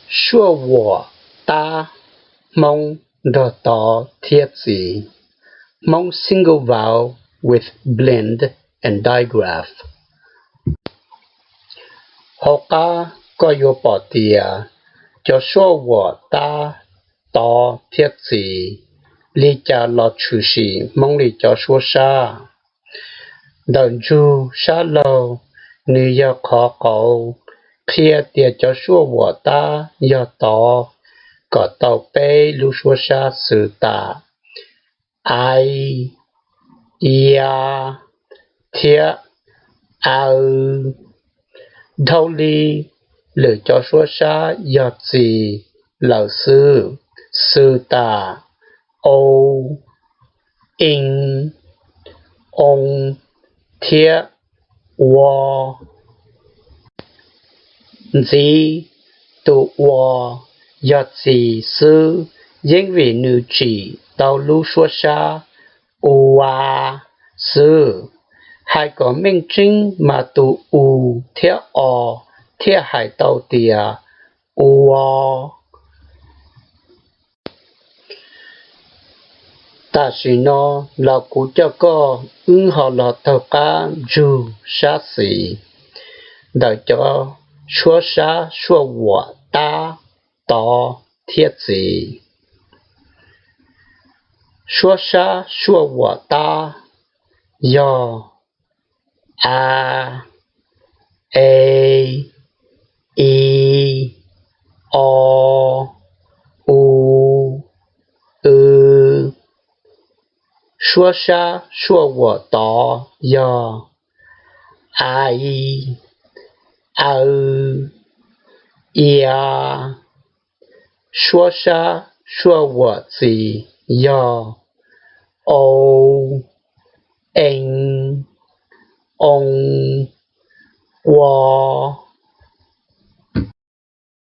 Suaj vuam tab, Hmoob nrog tod thiab txiv. Hmoob single vowel with blend and digraph. Hauv qab koj yuav pom tias cov suaj vuam tab, tod thiab txiv li cas los tshwm sim Hmoob li cov suab sab. Ntawm ntsug sab laug, nws yog qhov qauv qhia tias cov suaj vuam tab yog tod kom tau peb lub suab sab xws tas ai, ia, thiab aw. Dhau li, lwm cov suab sab yog txi lawm xwb, xws tas au, in, oo thiab ua. Ntxiv, tus ua yog txi xwb, yeeb vim nws tsim tau lub suab sab ua xwb. Hais kom meej tseeb mas tus u thiab o thiaj hais tau tias ua. Tam sim no los kuv coj koj wb ho los taug qab ntsug sab xis ntawm cov suab sab suaj vuam tab, tod thiab txiv. Suab sab suaj vuam tab yog a, e, i, o, u, w. Suab sab suaj vuam tod yog ai, aw, ia. Suab sab suaj vuam txi yog au, en, oo, ua.